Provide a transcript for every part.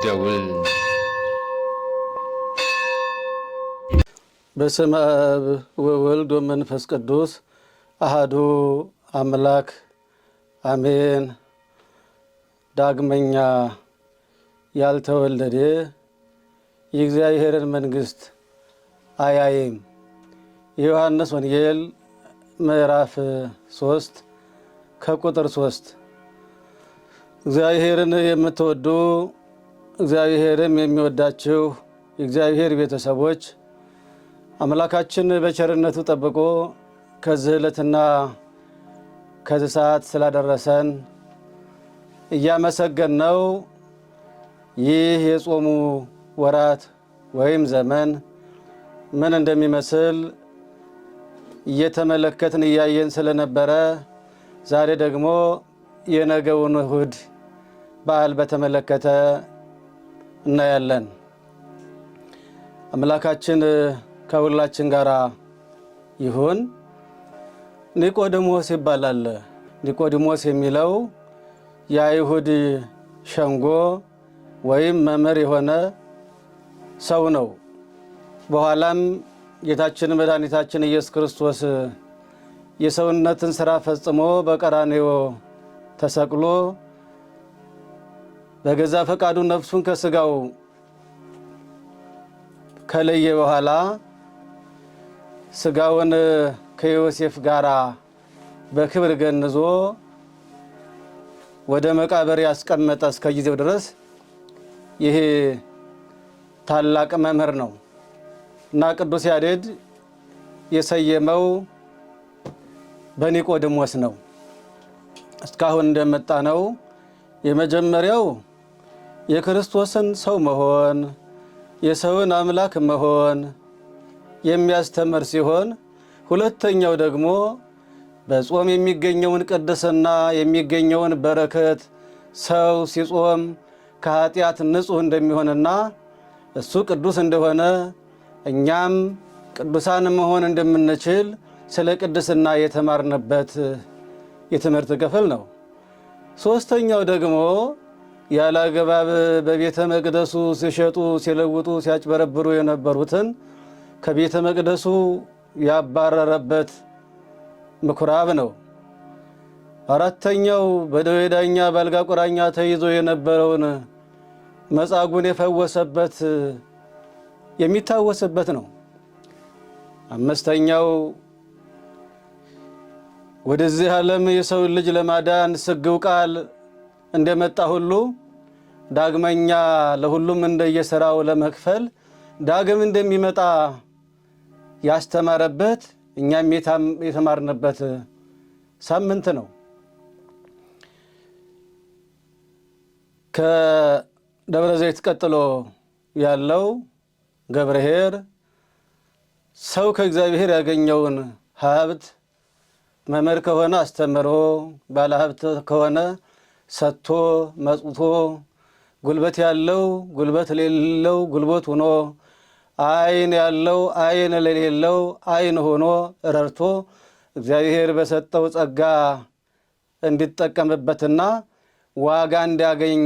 ደውል። በስመ አብ ወወልድ ወመንፈስ ቅዱስ አሐዱ አምላክ አሜን። ዳግመኛ ያልተወለደ የእግዚአብሔርን መንግሥት አያይም። የዮሐንስ ወንጌል ምዕራፍ 3 ከቁጥር 3። እግዚአብሔርን የምትወዱ እግዚአብሔርም የሚወዳችሁ የእግዚአብሔር ቤተሰቦች፣ አምላካችን በቸርነቱ ጠብቆ ከዚህ ዕለትና ከዚህ ሰዓት ስላደረሰን እያመሰገን ነው። ይህ የጾሙ ወራት ወይም ዘመን ምን እንደሚመስል እየተመለከትን እያየን ስለነበረ ዛሬ ደግሞ የነገውን እሁድ በዓል በተመለከተ እናያለን። አምላካችን ከሁላችን ጋር ይሁን። ኒቆዲሞስ ይባላል። ኒቆዲሞስ የሚለው የአይሁድ ሸንጎ ወይም መምህር የሆነ ሰው ነው። በኋላም ጌታችን መድኃኒታችን ኢየሱስ ክርስቶስ የሰውነትን ስራ ፈጽሞ በቀራንዮ ተሰቅሎ በገዛ ፈቃዱ ነፍሱን ከስጋው ከለየ በኋላ ስጋውን ከዮሴፍ ጋር በክብር ገንዞ ወደ መቃብር ያስቀመጠ እስከ ጊዜው ድረስ ይሄ ታላቅ መምህር ነው እና ቅዱስ ያሬድ የሰየመው በኒቆዲሞስ ነው። እስካሁን እንደመጣ ነው። የመጀመሪያው የክርስቶስን ሰው መሆን፣ የሰውን አምላክ መሆን የሚያስተምር ሲሆን፣ ሁለተኛው ደግሞ በጾም የሚገኘውን ቅድስና፣ የሚገኘውን በረከት፣ ሰው ሲጾም ከኃጢአት ንጹሕ እንደሚሆንና እሱ ቅዱስ እንደሆነ እኛም ቅዱሳን መሆን እንደምንችል ስለ ቅድስና የተማርንበት የትምህርት ክፍል ነው። ሶስተኛው ደግሞ ያለ አግባብ በቤተ መቅደሱ ሲሸጡ፣ ሲለውጡ፣ ሲያጭበረብሩ የነበሩትን ከቤተ መቅደሱ ያባረረበት ምኩራብ ነው። አራተኛው በደዌ ዳኛ በአልጋ ቁራኛ ተይዞ የነበረውን መጻጉዕን የፈወሰበት የሚታወስበት ነው። አምስተኛው ወደዚህ ዓለም የሰው ልጅ ለማዳን ስግው ቃል እንደመጣ ሁሉ ዳግመኛ ለሁሉም እንደየሥራው ለመክፈል ዳግም እንደሚመጣ ያስተማረበት እኛም የተማርንበት ሳምንት ነው። ከደብረ ዘይት ቀጥሎ ያለው ገብርኄር ሰው ከእግዚአብሔር ያገኘውን ሀብት መምህር ከሆነ አስተምሮ፣ ባለሀብት ከሆነ ሰጥቶ መጽቶ፣ ጉልበት ያለው ጉልበት ለሌለው ጉልበት ሆኖ፣ ዓይን ያለው ዓይን ለሌለው ዓይን ሆኖ ረድቶ እግዚአብሔር በሰጠው ጸጋ እንዲጠቀምበትና ዋጋ እንዲያገኝ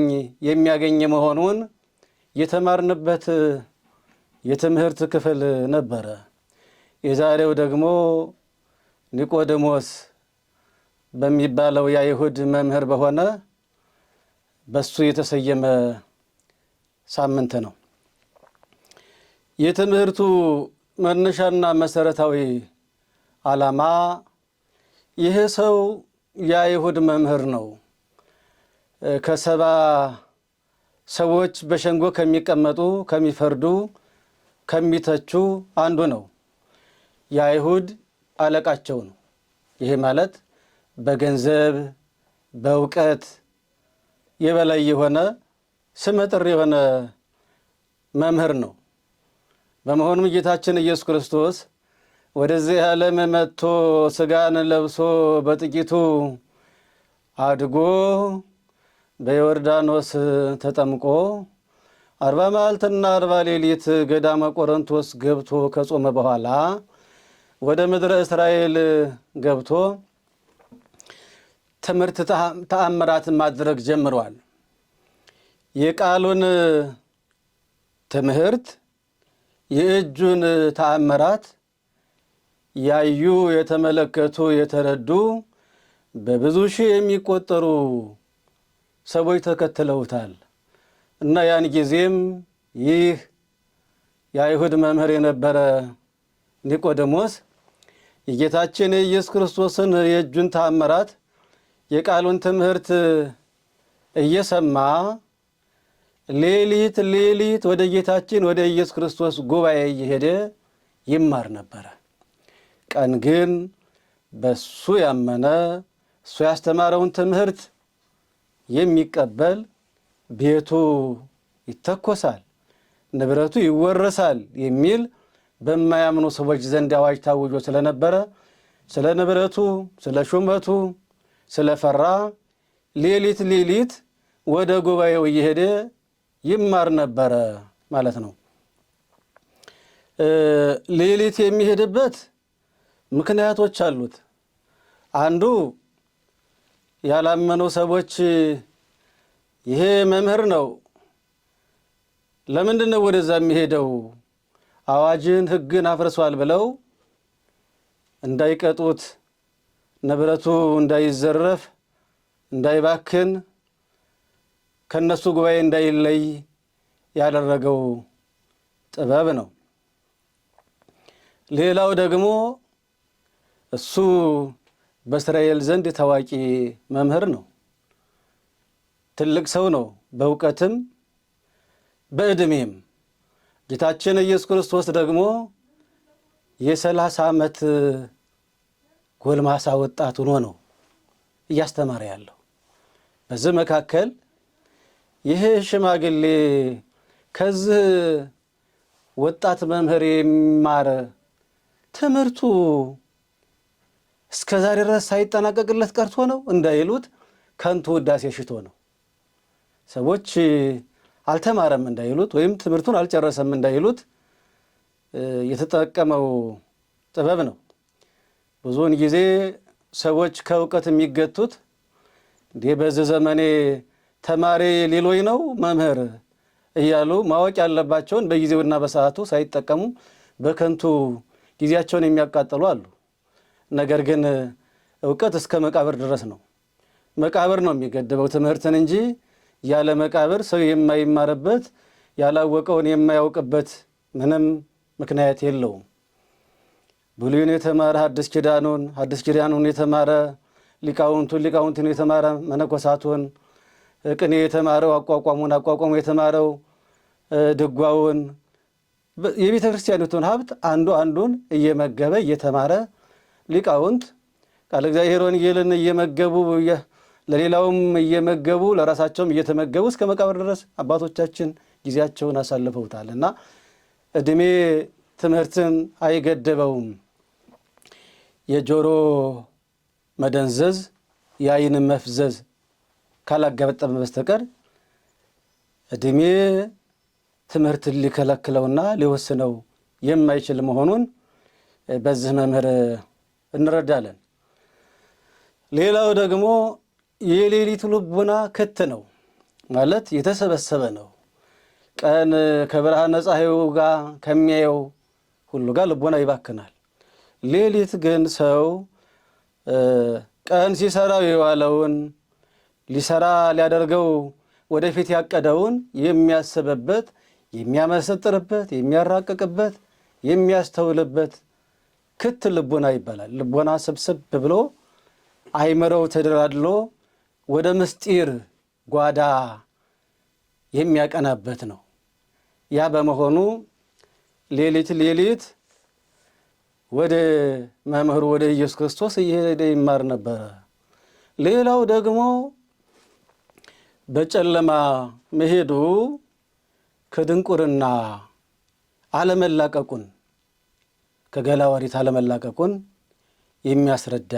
የሚያገኝ መሆኑን የተማርንበት የትምህርት ክፍል ነበረ። የዛሬው ደግሞ ኒቆዲሞስ በሚባለው የአይሁድ መምህር በሆነ በሱ የተሰየመ ሳምንት ነው። የትምህርቱ መነሻና መሰረታዊ ዓላማ ይህ ሰው የአይሁድ መምህር ነው። ከ70 ሰዎች በሸንጎ ከሚቀመጡ፣ ከሚፈርዱ፣ ከሚተቹ አንዱ ነው። የአይሁድ አለቃቸው ነው። ይሄ ማለት በገንዘብ በእውቀት የበላይ የሆነ ስመጥር የሆነ መምህር ነው። በመሆኑም ጌታችን ኢየሱስ ክርስቶስ ወደዚህ ዓለም መጥቶ ሥጋን ለብሶ በጥቂቱ አድጎ በዮርዳኖስ ተጠምቆ 40 መዓልትና 40 ሌሊት ገዳመ ቆሮንቶስ ገብቶ ከጾመ በኋላ ወደ ምድረ እስራኤል ገብቶ ትምህርት ተአምራትን ማድረግ ጀምሯል። የቃሉን ትምህርት የእጁን ተአምራት ያዩ፣ የተመለከቱ፣ የተረዱ በብዙ ሺህ የሚቆጠሩ ሰዎች ተከትለውታል እና ያን ጊዜም ይህ የአይሁድ መምህር የነበረ ኒቆዲሞስ የጌታችን የኢየሱስ ክርስቶስን የእጁን ተአምራት የቃሉን ትምህርት እየሰማ ሌሊት ሌሊት ወደ ጌታችን ወደ ኢየሱስ ክርስቶስ ጉባኤ እየሄደ ይማር ነበረ። ቀን ግን በሱ ያመነ፣ እሱ ያስተማረውን ትምህርት የሚቀበል ቤቱ ይተኮሳል፣ ንብረቱ ይወረሳል የሚል በማያምኑ ሰዎች ዘንድ አዋጅ ታውጆ ስለነበረ ስለ ንብረቱ፣ ስለ ሹመቱ ስለፈራ ሌሊት ሌሊት ወደ ጉባኤው እየሄደ ይማር ነበረ ማለት ነው። ሌሊት የሚሄድበት ምክንያቶች አሉት። አንዱ ያላመኑ ሰዎች ይሄ መምህር ነው፣ ለምንድን ነው ወደዛ የሚሄደው? አዋጅን ሕግን አፍርሷል ብለው እንዳይቀጡት፣ ንብረቱ እንዳይዘረፍ፣ እንዳይባክን፣ ከነሱ ጉባኤ እንዳይለይ ያደረገው ጥበብ ነው። ሌላው ደግሞ እሱ በእስራኤል ዘንድ ታዋቂ መምህር ነው። ትልቅ ሰው ነው፣ በእውቀትም በዕድሜም። ጌታችን ኢየሱስ ክርስቶስ ደግሞ የ30 ዓመት ጎልማሳ ወጣት ሆኖ ነው እያስተማረ ያለው። በዚህ መካከል ይህ ሽማግሌ ከዚህ ወጣት መምህር የሚማር ትምህርቱ እስከ ዛሬ ድረስ ሳይጠናቀቅለት ቀርቶ ነው እንዳይሉት ከንቱ ውዳሴ ሽቶ ነው። ሰዎች አልተማረም እንዳይሉት ወይም ትምህርቱን አልጨረሰም እንዳይሉት የተጠቀመው ጥበብ ነው። ብዙውን ጊዜ ሰዎች ከእውቀት የሚገቱት እንዲህ በዚህ ዘመኔ ተማሪ ሊሎኝ ነው መምህር እያሉ ማወቅ ያለባቸውን በጊዜውና በሰዓቱ ሳይጠቀሙ በከንቱ ጊዜያቸውን የሚያቃጥሉ አሉ። ነገር ግን እውቀት እስከ መቃብር ድረስ ነው። መቃብር ነው የሚገድበው ትምህርትን እንጂ ያለ መቃብር ሰው የማይማርበት፣ ያላወቀውን የማያውቅበት ምንም ምክንያት የለውም። ብሉይን የተማረ ሐዲስ ኪዳኑን፣ ሐዲስ ኪዳኑን የተማረ ሊቃውንቱን፣ ሊቃውንቱን የተማረ መነኮሳቱን፣ ቅኔ የተማረው አቋቋሙን፣ አቋቋሙ የተማረው ድጓውን፣ የቤተ ክርስቲያኒቱን ሀብት አንዱ አንዱን እየመገበ እየተማረ ሊቃውንት ቃለ እግዚአብሔር ወንጌልን እየመገቡ፣ ለሌላውም እየመገቡ፣ ለራሳቸውም እየተመገቡ እስከ መቃብር ድረስ አባቶቻችን ጊዜያቸውን አሳልፈውታል እና እድሜ ትምህርትን አይገድበውም። የጆሮ መደንዘዝ፣ የአይን መፍዘዝ ካላጋጠመ በስተቀር እድሜ ትምህርትን ሊከለክለውና ሊወስነው የማይችል መሆኑን በዚህ መምህር እንረዳለን። ሌላው ደግሞ የሌሊቱ ልቡና ክት ነው፣ ማለት የተሰበሰበ ነው። ቀን ከብርሃነ ፀሐዩ ጋር ከሚያየው ሁሉ ጋር ልቦና ይባክናል። ሌሊት ግን ሰው ቀን ሲሰራው የዋለውን፣ ሊሰራ ሊያደርገው ወደፊት ያቀደውን የሚያስብበት፣ የሚያመሰጥርበት፣ የሚያራቅቅበት፣ የሚያስተውልበት ክት ልቦና ይባላል። ልቦና ስብስብ ብሎ አይምረው ተደላድሎ ወደ ምስጢር ጓዳ የሚያቀናበት ነው። ያ በመሆኑ ሌሊት ሌሊት ወደ መምህሩ ወደ ኢየሱስ ክርስቶስ እየሄደ ይማር ነበረ። ሌላው ደግሞ በጨለማ መሄዱ ከድንቁርና አለመላቀቁን፣ ከገላወሪት አለመላቀቁን የሚያስረዳ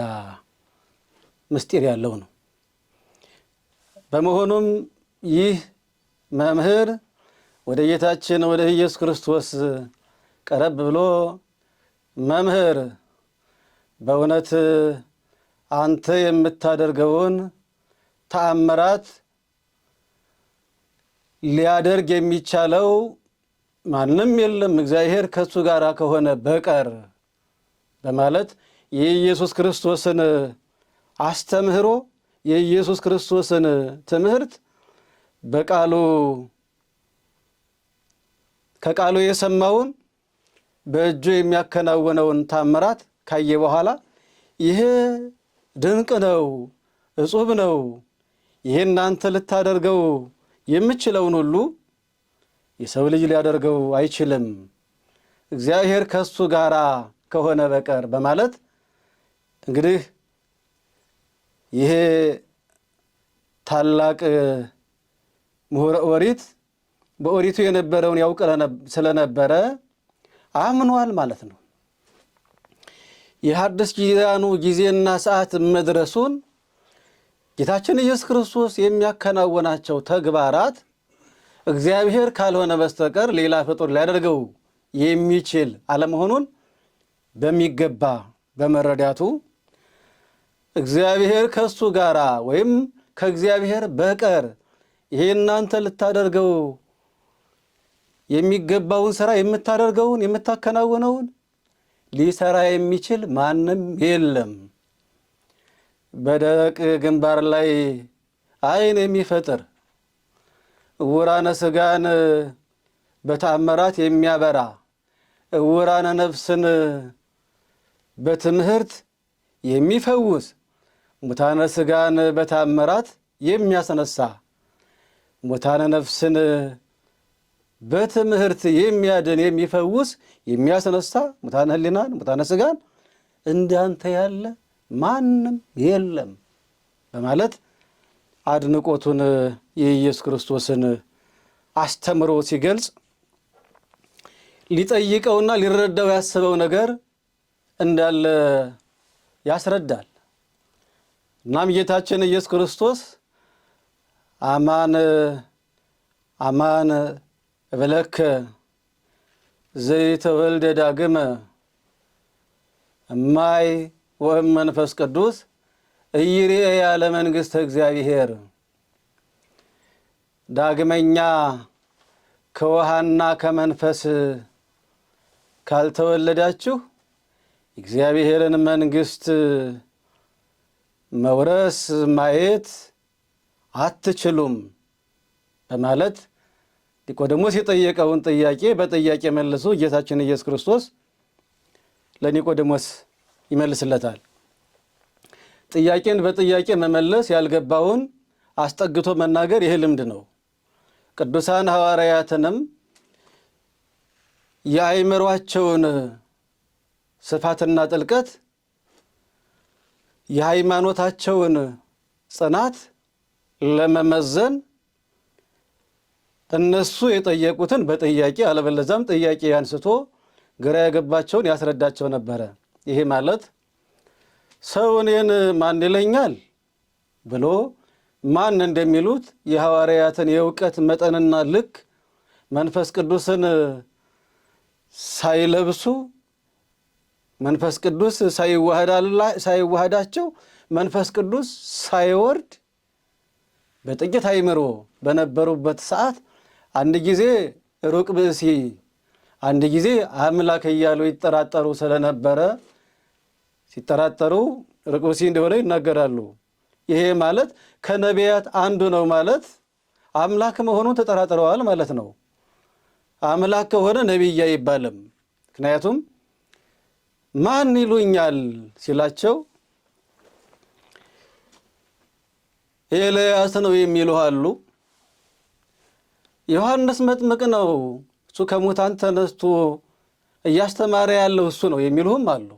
ምስጢር ያለው ነው። በመሆኑም ይህ መምህር ወደ ጌታችን ወደ ኢየሱስ ክርስቶስ ቀረብ ብሎ መምህር፣ በእውነት አንተ የምታደርገውን ተአምራት ሊያደርግ የሚቻለው ማንም የለም እግዚአብሔር ከእሱ ጋር ከሆነ በቀር በማለት የኢየሱስ ክርስቶስን አስተምህሮ፣ የኢየሱስ ክርስቶስን ትምህርት በቃሉ ከቃሉ የሰማውን በእጁ የሚያከናውነውን ታምራት ካየ በኋላ ይሄ ድንቅ ነው፣ እጹብ ነው፣ ይሄ እናንተ ልታደርገው የምችለውን ሁሉ የሰው ልጅ ሊያደርገው አይችልም፣ እግዚአብሔር ከሱ ጋራ ከሆነ በቀር በማለት እንግዲህ ይሄ ታላቅ ምሁረ ኦሪት በኦሪቱ የነበረውን ያውቅ ስለነበረ አምኗል ማለት ነው። የሐዲስ ኪዳኑ ጊዜና ሰዓት መድረሱን ጌታችን ኢየሱስ ክርስቶስ የሚያከናውናቸው ተግባራት እግዚአብሔር ካልሆነ በስተቀር ሌላ ፍጡር ሊያደርገው የሚችል አለመሆኑን በሚገባ በመረዳቱ እግዚአብሔር ከእሱ ጋር ወይም ከእግዚአብሔር በቀር ይሄ እናንተ ልታደርገው የሚገባውን ስራ የምታደርገውን የምታከናውነውን ሊሰራ የሚችል ማንም የለም። በደረቅ ግንባር ላይ ዓይን የሚፈጥር፣ እውራነ ስጋን በተአምራት የሚያበራ፣ እውራነ ነፍስን በትምህርት የሚፈውስ፣ ሙታነ ስጋን በተአምራት የሚያስነሳ፣ ሙታነ ነፍስን በትምህርት የሚያድን፣ የሚፈውስ፣ የሚያስነሳ፣ ሙታነ ሕሊናን ሙታነ ስጋን እንዳንተ ያለ ማንም የለም በማለት አድንቆቱን የኢየሱስ ክርስቶስን አስተምሮ ሲገልጽ ሊጠይቀውና ሊረዳው ያስበው ነገር እንዳለ ያስረዳል። እናም ጌታችን ኢየሱስ ክርስቶስ አማን አማን እብለከ ዘይተወልደ ዳግመ እማይ ወእም መንፈስ ቅዱስ ኢይርኤ ለመንግሥተ እግዚአብሔር። ዳግመኛ ከውሃና ከመንፈስ ካልተወለዳችሁ እግዚአብሔርን መንግሥት መውረስ ማየት አትችሉም በማለት ኒቆዲሞስ የጠየቀውን ጥያቄ በጥያቄ መልሶ ጌታችን ኢየሱስ ክርስቶስ ለኒቆዲሞስ ይመልስለታል። ጥያቄን በጥያቄ መመለስ፣ ያልገባውን አስጠግቶ መናገር ይህ ልምድ ነው። ቅዱሳን ሐዋርያትንም የአእምሯቸውን ስፋትና ጥልቀት፣ የሃይማኖታቸውን ጽናት ለመመዘን እነሱ የጠየቁትን በጥያቄ፣ አለበለዚያም ጥያቄ አንስቶ ግራ የገባቸውን ያስረዳቸው ነበረ። ይሄ ማለት ሰው እኔን ማን ይለኛል ብሎ ማን እንደሚሉት የሐዋርያትን የእውቀት መጠንና ልክ መንፈስ ቅዱስን ሳይለብሱ፣ መንፈስ ቅዱስ ሳይዋሃዳቸው፣ መንፈስ ቅዱስ ሳይወርድ በጥቂት አእምሮ በነበሩበት ሰዓት አንድ ጊዜ ሩቅ ብእሲ አንድ ጊዜ አምላክ እያሉ ይጠራጠሩ ስለነበረ ሲጠራጠሩ ሩቅ ብእሲ እንደሆነ ይናገራሉ። ይሄ ማለት ከነቢያት አንዱ ነው ማለት አምላክ መሆኑን ተጠራጥረዋል ማለት ነው። አምላክ ከሆነ ነቢይ አይባልም። ምክንያቱም ማን ይሉኛል ሲላቸው ኤልያስ ነው የሚሉ አሉ። ዮሐንስ መጥምቅ ነው፣ እሱ ከሙታን ተነስቶ እያስተማረ ያለው እሱ ነው የሚሉህም አሉ።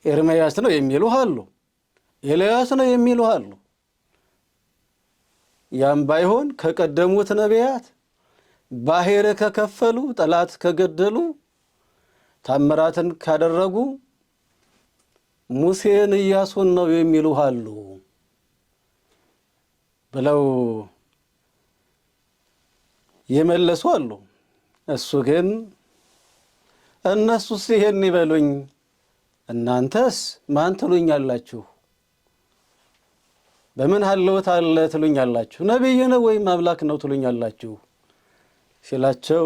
ኤርምያስ ነው የሚሉህ አሉ። ኤልያስ ነው የሚሉህ አሉ። ያም ባይሆን ከቀደሙት ነቢያት ባሕር ከከፈሉ፣ ጠላት ከገደሉ፣ ታምራትን ካደረጉ ሙሴን ኢያሱን ነው የሚሉህ አሉ ብለው የመለሱ አሉ። እሱ ግን እነሱስ ይሄን ይበሉኝ፣ እናንተስ ማን ትሉኛላችሁ? በምን ሀልዎት አለ ትሉኛላችሁ? ነቢይ ነው ወይም አምላክ ነው ትሉኛላችሁ ሲላቸው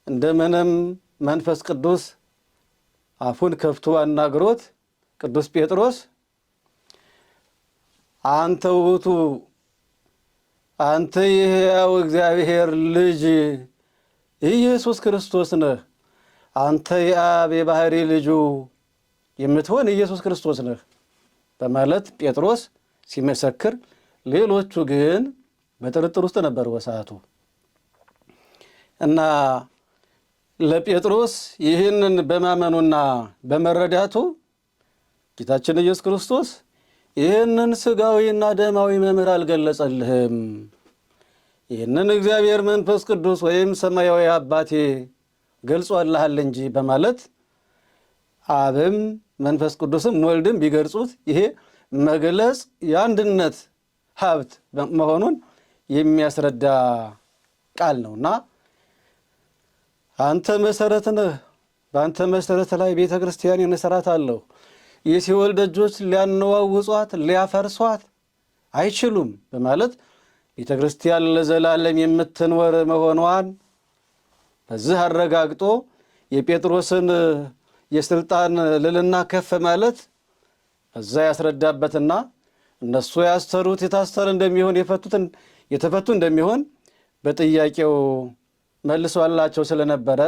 እንደምንም መንፈስ ቅዱስ አፉን ከፍቶ አናግሮት ቅዱስ ጴጥሮስ አንተ ውእቱ፣ አንተ የሕያው እግዚአብሔር ልጅ ኢየሱስ ክርስቶስ ነህ፣ አንተ የአብ የባሕሪ ልጁ የምትሆን ኢየሱስ ክርስቶስ ነህ በማለት ጴጥሮስ ሲመሰክር፣ ሌሎቹ ግን በጥርጥር ውስጥ ነበሩ በሰዓቱ። እና ለጴጥሮስ ይህንን በማመኑና በመረዳቱ ጌታችን ኢየሱስ ክርስቶስ ይህንን ሥጋዊና ደማዊ መምህር አልገለጸልህም፣ ይህንን እግዚአብሔር መንፈስ ቅዱስ ወይም ሰማያዊ አባቴ ገልጾልሃል እንጂ በማለት አብም መንፈስ ቅዱስም ወልድም ቢገልጹት ይሄ መግለጽ የአንድነት ሀብት መሆኑን የሚያስረዳ ቃል ነውና አንተ መሰረት ነህ፣ በአንተ መሰረት ላይ ቤተ ክርስቲያን እመሠርታለሁ፣ የሲኦል ደጆች ሊያነዋውጿት ሊያፈርሷት አይችሉም በማለት ቤተ ክርስቲያን ለዘላለም የምትኖር መሆኗን በዚህ አረጋግጦ የጴጥሮስን የስልጣን ልልና ከፍ ማለት በዛ ያስረዳበትና እነሱ ያሰሩት የታሰረ እንደሚሆን የፈቱትን የተፈቱ እንደሚሆን በጥያቄው መልሶላቸው ስለነበረ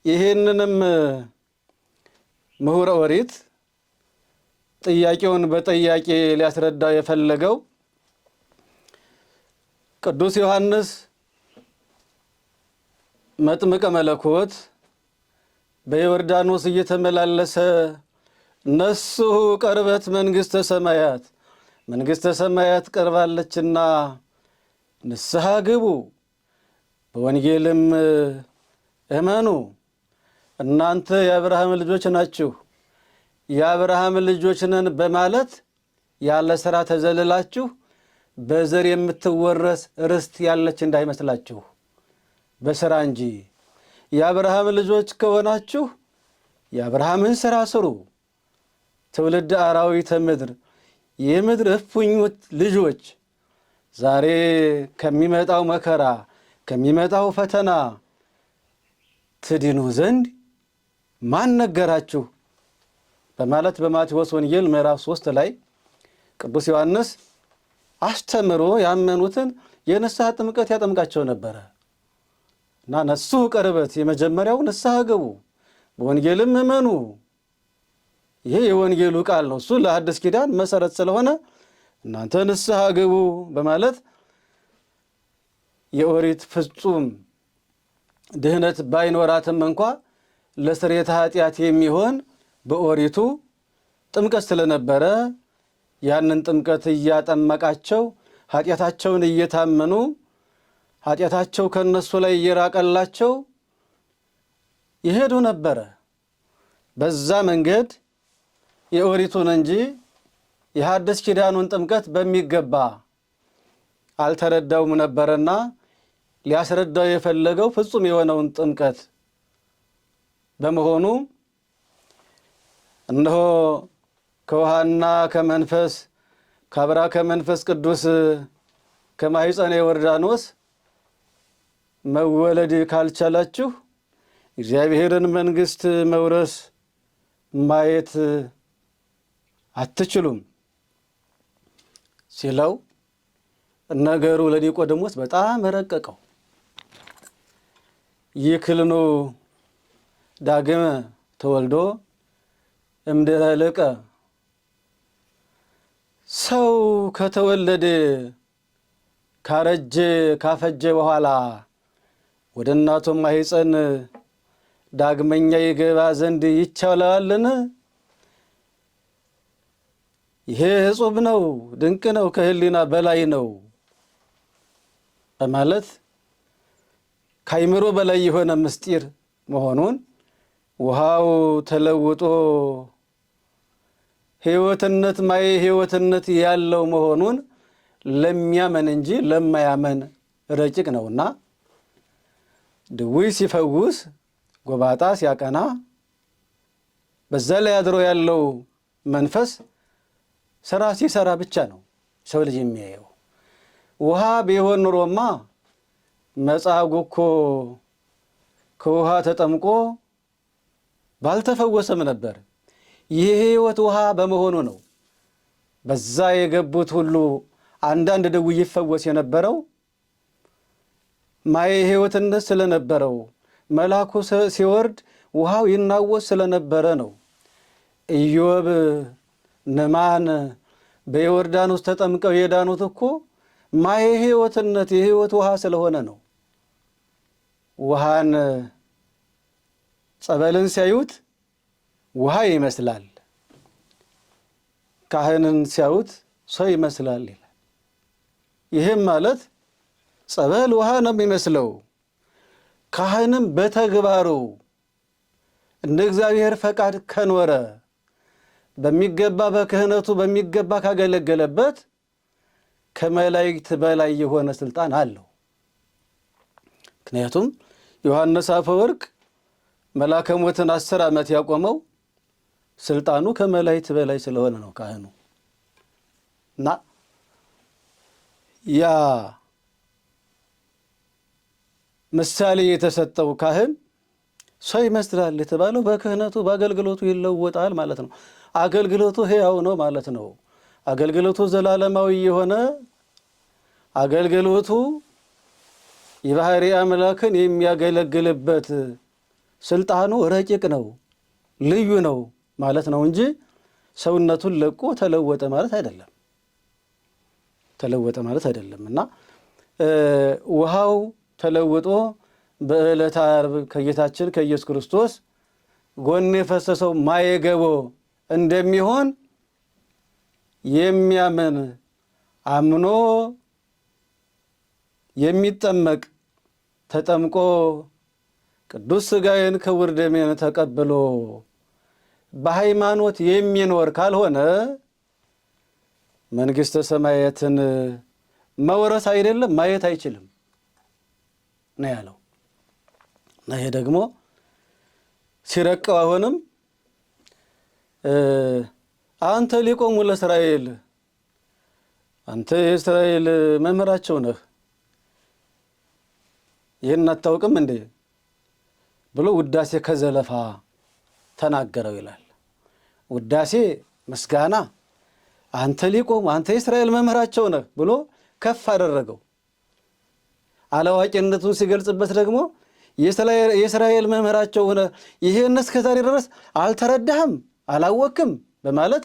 ይህንንም ምሁረ ኦሪት ጥያቄውን በጥያቄ ሊያስረዳ የፈለገው ቅዱስ ዮሐንስ መጥምቀ መለኮት በዮርዳኖስ እየተመላለሰ ነስሑ ቀርበት መንግሥተ ሰማያት፣ መንግሥተ ሰማያት ቀርባለችና ንስሐ ግቡ፣ በወንጌልም እመኑ፣ እናንተ የአብርሃም ልጆች ናችሁ፣ የአብርሃም ልጆች ነን በማለት ያለ ሥራ ተዘልላችሁ በዘር የምትወረስ ርስት ያለች እንዳይመስላችሁ በሥራ እንጂ። የአብርሃም ልጆች ከሆናችሁ የአብርሃምን ሥራ ስሩ። ትውልድ አራዊተ ምድር፣ የምድር እፉኝት ልጆች ዛሬ ከሚመጣው መከራ ከሚመጣው ፈተና ትድኑ ዘንድ ማን ነገራችሁ? በማለት በማቴዎስ ወንጌል ምዕራፍ 3 ላይ ቅዱስ ዮሐንስ አስተምሮ ያመኑትን የንስሐ ጥምቀት ያጠምቃቸው ነበረ። እና ነስሑ ቀርበት፣ የመጀመሪያው ንስሐ ግቡ፣ በወንጌልም እመኑ። ይሄ የወንጌሉ ቃል ነው። እሱ ለሐዲስ ኪዳን መሰረት ስለሆነ እናንተ ንስሐ ግቡ በማለት የኦሪት ፍጹም ድህነት ባይኖራትም እንኳ ለስርየተ ኃጢአት የሚሆን በኦሪቱ ጥምቀት ስለነበረ ያንን ጥምቀት እያጠመቃቸው ኃጢአታቸውን እየታመኑ ኃጢአታቸው ከነሱ ላይ እየራቀላቸው ይሄዱ ነበረ። በዛ መንገድ የኦሪቱን እንጂ የሐዲስ ኪዳኑን ጥምቀት በሚገባ አልተረዳውም ነበረና ሊያስረዳው የፈለገው ፍጹም የሆነውን ጥምቀት በመሆኑ እነሆ ከውሃና ከመንፈስ ከአብራ ከመንፈስ ቅዱስ ከማኅፀነ ዮርዳኖስ መወለድ ካልቻላችሁ እግዚአብሔርን መንግሥት መውረስ ማየት አትችሉም ሲለው ነገሩ ለኒቆዲሞስ በጣም ረቀቀው። ይክልኑ ዳግመ ተወልዶ እምድኅረ ልቀ፣ ሰው ከተወለደ ካረጀ ካፈጀ በኋላ ወደ እናቱ ማኅፀን ዳግመኛ ይገባ ዘንድ ይቻለዋልን? ይሄ ዕጹብ ነው፣ ድንቅ ነው፣ ከሕሊና በላይ ነው በማለት ከአይምሮ በላይ የሆነ ምስጢር መሆኑን ውሃው ተለውጦ ሕይወትነት ማየ ሕይወትነት ያለው መሆኑን ለሚያመን እንጂ ለማያመን ረቂቅ ነውና ድውይ ሲፈውስ ጎባጣ ሲያቀና በዛ ላይ አድሮ ያለው መንፈስ ስራ ሲሰራ ብቻ ነው ሰው ልጅ የሚያየው። ውሃ ቢሆን ኑሮማ መጻጉዕ እኮ ከውሃ ተጠምቆ ባልተፈወሰም ነበር። የሕይወት ውሃ በመሆኑ ነው። በዛ የገቡት ሁሉ አንዳንድ ድውይ ይፈወስ የነበረው ማየ ሕይወትነት ስለነበረው መልአኩ ሲወርድ ውሃው ይናወስ ስለነበረ ነው። ኢዮብ ንማን በዮርዳኖስ ተጠምቀው የዳኑት እኮ ማየ ሕይወትነት የሕይወት ውሃ ስለሆነ ነው። ውሃን ጸበልን ሲያዩት ውሃ ይመስላል፣ ካህንን ሲያዩት ሰው ይመስላል ይላል። ይህም ማለት ጸበል ውሃ ነው የሚመስለው፣ ካህንም በተግባሩ እንደ እግዚአብሔር ፈቃድ ከኖረ በሚገባ በክህነቱ በሚገባ ካገለገለበት ከመላእክት በላይ የሆነ ስልጣን አለው። ምክንያቱም ዮሐንስ አፈወርቅ መልአከ ሞትን 10 ዓመት ያቆመው ስልጣኑ ከመላእክት በላይ ስለሆነ ነው ካህኑ። እና ያ ምሳሌ የተሰጠው ካህን ሰው ይመስላል የተባለው በክህነቱ በአገልግሎቱ ይለወጣል ማለት ነው። አገልግሎቱ ሕያው ነው ማለት ነው። አገልግሎቱ ዘላለማዊ የሆነ አገልግሎቱ የባህሪ አምላክን የሚያገለግልበት ስልጣኑ ረቂቅ ነው፣ ልዩ ነው ማለት ነው እንጂ ሰውነቱን ለቆ ተለወጠ ማለት አይደለም። ተለወጠ ማለት አይደለም። እና ውሃው ተለውጦ በዕለተ ዓርብ ከጌታችን ከኢየሱስ ክርስቶስ ጎን የፈሰሰው ማየገቦ እንደሚሆን የሚያምን አምኖ የሚጠመቅ ተጠምቆ ቅዱስ ሥጋዬን ክቡር ደሜን ተቀብሎ በሃይማኖት የሚኖር ካልሆነ መንግሥተ ሰማያትን መውረስ አይደለም ማየት አይችልም ነው ያለው። እና ይሄ ደግሞ ሲረቀው አሁንም አንተ ሊቆሙ ለእስራኤል፣ አንተ የእስራኤል መምህራቸው ነህ፣ ይህን አታውቅም እንዴ ብሎ ውዳሴ ከዘለፋ ተናገረው ይላል። ውዳሴ ምስጋና፣ አንተ ሊቆሙ አንተ የእስራኤል መምህራቸው ነህ ብሎ ከፍ አደረገው። አላዋቂነቱን ሲገልጽበት ደግሞ የእስራኤል መምህራቸው ሆነ ይሄን እስከዛሬ ድረስ አልተረዳህም፣ አላወክም በማለት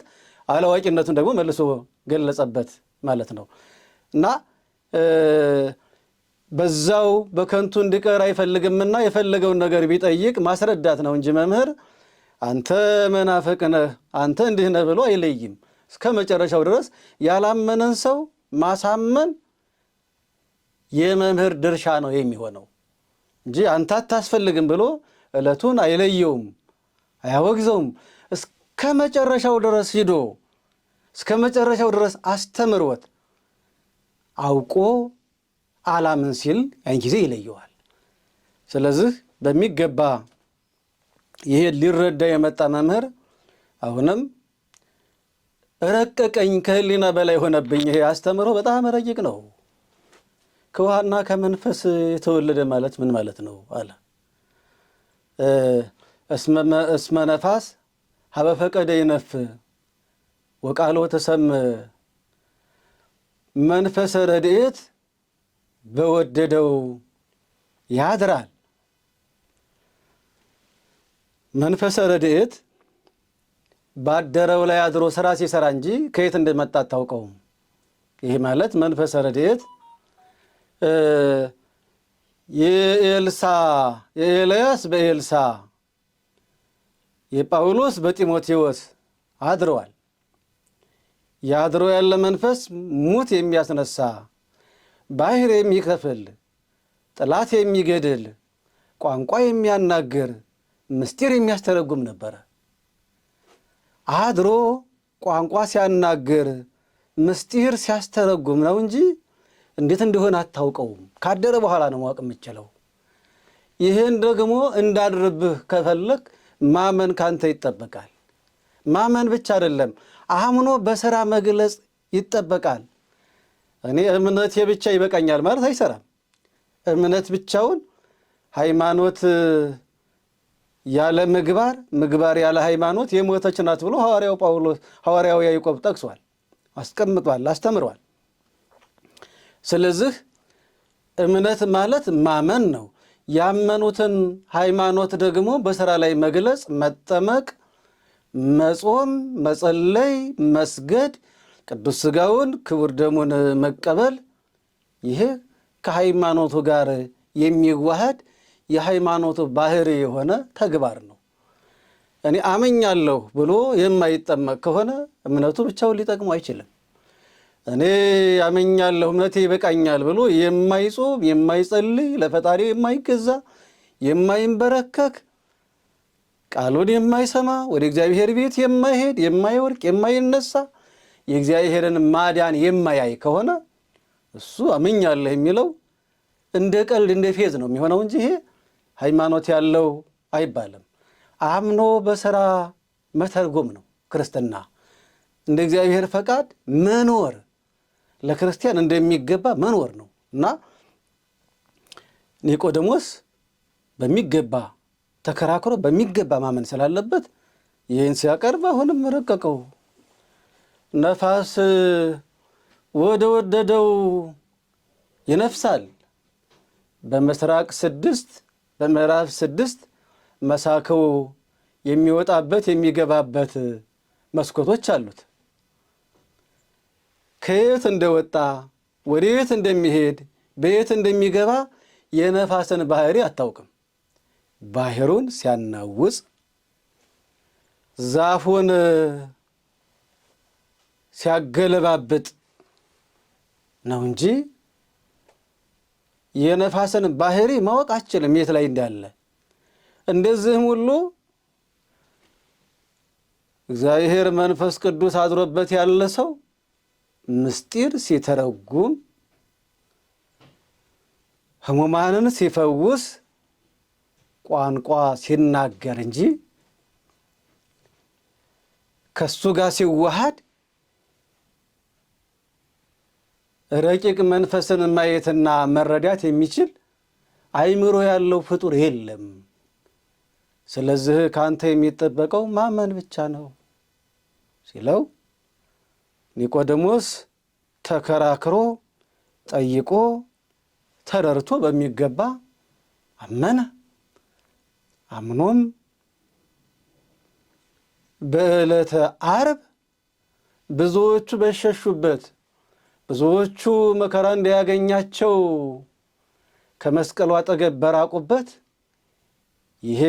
አላዋቂነቱን ደግሞ መልሶ ገለጸበት ማለት ነው። እና በዛው በከንቱ እንዲቀር አይፈልግምና የፈለገውን ነገር ቢጠይቅ ማስረዳት ነው እንጂ መምህር አንተ መናፍቅ ነህ፣ አንተ እንዲህ ነህ ብሎ አይለይም። እስከ መጨረሻው ድረስ ያላመነን ሰው ማሳመን የመምህር ድርሻ ነው የሚሆነው እንጂ አንተ አታስፈልግም ብሎ ዕለቱን አይለየውም፣ አያወግዘውም። እስከ መጨረሻው ድረስ ሂዶ እስከ መጨረሻው ድረስ አስተምሮት አውቆ አላምን ሲል ያን ጊዜ ይለየዋል። ስለዚህ በሚገባ ይሄ ሊረዳ የመጣ መምህር አሁንም ረቀቀኝ፣ ከህሊና በላይ ሆነብኝ፣ ይሄ አስተምሮ በጣም ረቂቅ ነው፣ ከውሃና ከመንፈስ የተወለደ ማለት ምን ማለት ነው አለ። እስመ ነፋስ ሀበ ፈቀደ ይነፍ ወቃሎ ተሰም፣ መንፈሰ ረድኤት በወደደው ያድራል። መንፈሰ ረድኤት ባደረው ላይ አድሮ ስራ ሲሰራ እንጂ ከየት እንደመጣ አታውቀውም። ይህ ማለት መንፈሰ ረድኤት የኤልሳ የኤልያስ በኤልሳ የጳውሎስ በጢሞቴዎስ አድረዋል። ያድሮ ያለ መንፈስ ሙት የሚያስነሳ፣ ባህር የሚከፍል፣ ጠላት የሚገድል፣ ቋንቋ የሚያናግር፣ ምስጢር የሚያስተረጉም ነበረ። አድሮ ቋንቋ ሲያናግር ምስጢር ሲያስተረጉም ነው እንጂ እንዴት እንደሆነ አታውቀውም። ካደረ በኋላ ነው ማወቅ የምችለው። ይህን ደግሞ እንዳድርብህ ከፈለግ ማመን ካንተ ይጠበቃል። ማመን ብቻ አይደለም፣ አምኖ በስራ መግለጽ ይጠበቃል። እኔ እምነቴ ብቻ ይበቃኛል ማለት አይሰራም። እምነት ብቻውን ሃይማኖት ያለ ምግባር፣ ምግባር ያለ ሃይማኖት የሞተች ናት ብሎ ሐዋርያው ጳውሎስ ሐዋርያው ያዕቆብ ጠቅሷል፣ አስቀምጧል፣ አስተምሯል። ስለዚህ እምነት ማለት ማመን ነው። ያመኑትን ሃይማኖት ደግሞ በስራ ላይ መግለጽ፣ መጠመቅ፣ መጾም፣ መጸለይ፣ መስገድ፣ ቅዱስ ሥጋውን ክቡር ደሙን መቀበል፣ ይሄ ከሃይማኖቱ ጋር የሚዋሃድ የሃይማኖቱ ባህሪ የሆነ ተግባር ነው። እኔ አመኛለሁ ብሎ የማይጠመቅ ከሆነ እምነቱ ብቻውን ሊጠቅሙ አይችልም። እኔ አመኛለሁ እምነቴ ይበቃኛል ብሎ የማይጾም፣ የማይጸልይ፣ ለፈጣሪ የማይገዛ፣ የማይንበረከክ፣ ቃሉን የማይሰማ፣ ወደ እግዚአብሔር ቤት የማይሄድ፣ የማይወርቅ፣ የማይነሳ፣ የእግዚአብሔርን ማዳን የማያይ ከሆነ እሱ አመኛለሁ የሚለው እንደ ቀልድ እንደ ፌዝ ነው የሚሆነው እንጂ ይሄ ሃይማኖት ያለው አይባልም። አምኖ በስራ መተርጎም ነው ክርስትና። እንደ እግዚአብሔር ፈቃድ መኖር ለክርስቲያን እንደሚገባ መኖር ነው እና ኒቆዲሞስ በሚገባ ተከራክሮ በሚገባ ማመን ስላለበት ይህን ሲያቀርብ አሁንም ረቀቀው። ነፋስ ወደ ወደደው ይነፍሳል። በምስራቅ 6 በምዕራብ 6 መሳክው የሚወጣበት የሚገባበት መስኮቶች አሉት። ከየት እንደወጣ ወደየት እንደሚሄድ በየት እንደሚገባ የነፋስን ባህሪ አታውቅም። ባህሩን ሲያናውጽ ዛፉን ሲያገለባብጥ ነው እንጂ የነፋስን ባህሪ ማወቅ አትችልም፣ የት ላይ እንዳለ። እንደዚህም ሁሉ እግዚአብሔር መንፈስ ቅዱስ አድሮበት ያለ ሰው ምስጢር ሲተረጉም፣ ሕሙማንን ሲፈውስ፣ ቋንቋ ሲናገር እንጂ ከሱ ጋር ሲዋሃድ ረቂቅ መንፈስን ማየትና መረዳት የሚችል አይምሮ ያለው ፍጡር የለም። ስለዚህ ከአንተ የሚጠበቀው ማመን ብቻ ነው ሲለው ኒቆዲሞስ ተከራክሮ ጠይቆ ተረድቶ በሚገባ አመነ። አምኖም በዕለተ ዓርብ ብዙዎቹ በሸሹበት፣ ብዙዎቹ መከራ እንዲያገኛቸው ከመስቀሉ አጠገብ በራቁበት ይሄ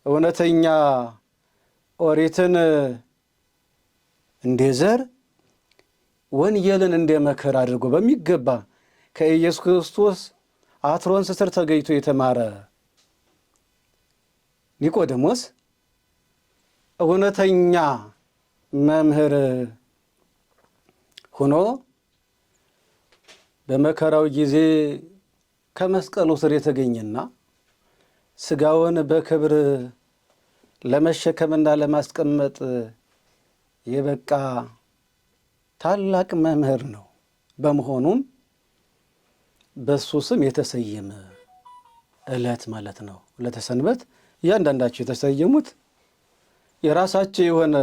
እውነተኛ ኦሪትን እንደ ዘር ወንጌልን እንደ መከር አድርጎ በሚገባ ከኢየሱስ ክርስቶስ አትሮንስ ስር ተገኝቶ የተማረ ኒቆዲሞስ እውነተኛ መምህር ሆኖ በመከራው ጊዜ ከመስቀሉ ስር የተገኘና ስጋውን በክብር ለመሸከምና ለማስቀመጥ የበቃ ታላቅ መምህር ነው። በመሆኑም በሱ ስም የተሰየመ ዕለት ማለት ነው። ዕለተ ሰንበት እያንዳንዳቸው የተሰየሙት የራሳቸው የሆነ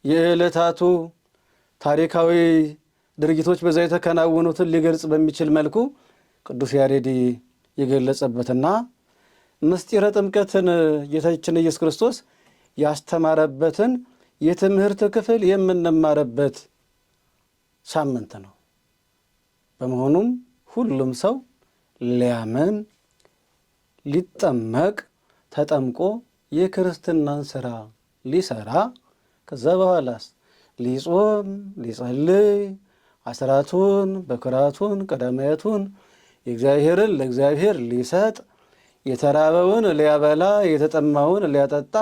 የዕለታቱ ታሪካዊ ድርጊቶች በዛ የተከናወኑትን ሊገልጽ በሚችል መልኩ ቅዱስ ያሬድ የገለጸበትና ምስጢረ ጥምቀትን ጌታችን ኢየሱስ ክርስቶስ ያስተማረበትን የትምህርት ክፍል የምንማርበት ሳምንት ነው። በመሆኑም ሁሉም ሰው ሊያምን ሊጠመቅ ተጠምቆ የክርስትናን ስራ ሊሰራ ከዛ በኋላስ ሊጾም ሊጸልይ አስራቱን በኩራቱን ቀዳማያቱን የእግዚአብሔርን ለእግዚአብሔር ሊሰጥ የተራበውን ሊያበላ የተጠማውን ሊያጠጣ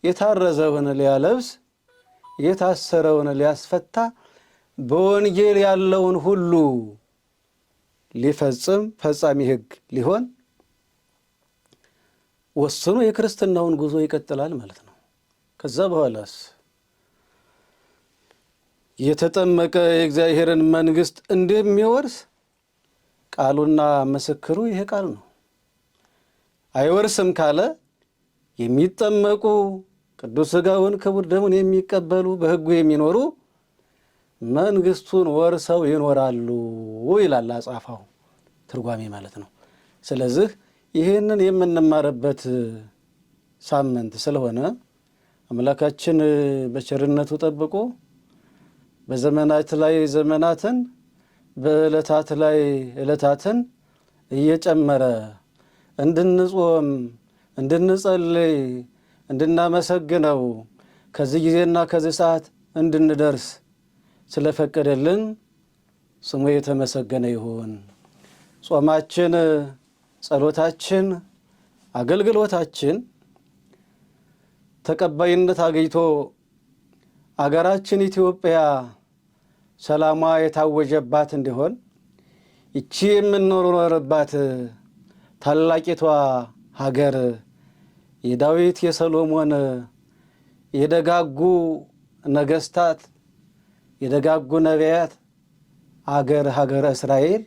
የታረዘውን ሊያለብስ የታሰረውን ሊያስፈታ በወንጌል ያለውን ሁሉ ሊፈጽም ፈጻሚ ሕግ ሊሆን ወስኖ የክርስትናውን ጉዞ ይቀጥላል ማለት ነው። ከዛ በኋላስ የተጠመቀ የእግዚአብሔርን መንግሥት እንደሚወርስ ቃሉና ምስክሩ ይሄ ቃል ነው። አይወርስም ካለ የሚጠመቁ ቅዱስ ሥጋውን ክቡር ደሙን የሚቀበሉ በሕጉ የሚኖሩ መንግሥቱን ወርሰው ይኖራሉ ይላል አጻፋው ትርጓሜ ማለት ነው። ስለዚህ ይህንን የምንማርበት ሳምንት ስለሆነ አምላካችን በቸርነቱ ጠብቆ በዘመናት ላይ ዘመናትን፣ በዕለታት ላይ ዕለታትን እየጨመረ እንድንጾም፣ እንድንጸልይ፣ እንድናመሰግነው፣ ከዚህ ጊዜና ከዚህ ሰዓት እንድንደርስ ስለፈቀደልን ስሙ የተመሰገነ ይሁን። ጾማችን፣ ጸሎታችን፣ አገልግሎታችን ተቀባይነት አግኝቶ አገራችን ኢትዮጵያ ሰላሟ የታወጀባት እንዲሆን፣ ይቺ የምንኖርባት ታላቂቷ ሀገር የዳዊት፣ የሰሎሞን፣ የደጋጉ ነገስታት፣ የደጋጉ ነቢያት አገር ሀገረ እስራኤል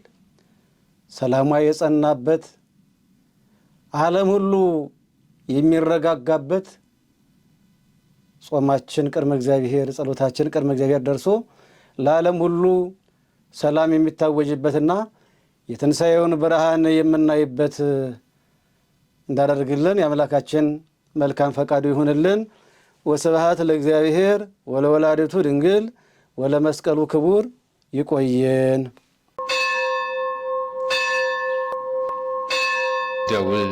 ሰላሟ የጸናበት፣ ዓለም ሁሉ የሚረጋጋበት፣ ጾማችን ቅድመ እግዚአብሔር፣ ጸሎታችን ቅድመ እግዚአብሔር ደርሶ ለዓለም ሁሉ ሰላም የሚታወጅበትና የትንሣኤውን ብርሃን የምናይበት እንዳደርግልን የአምላካችን መልካም ፈቃዱ ይሁንልን። ወስብሐት ለእግዚአብሔር ወለወላዲቱ ድንግል ወለመስቀሉ ክቡር። ይቆየን። ደውል።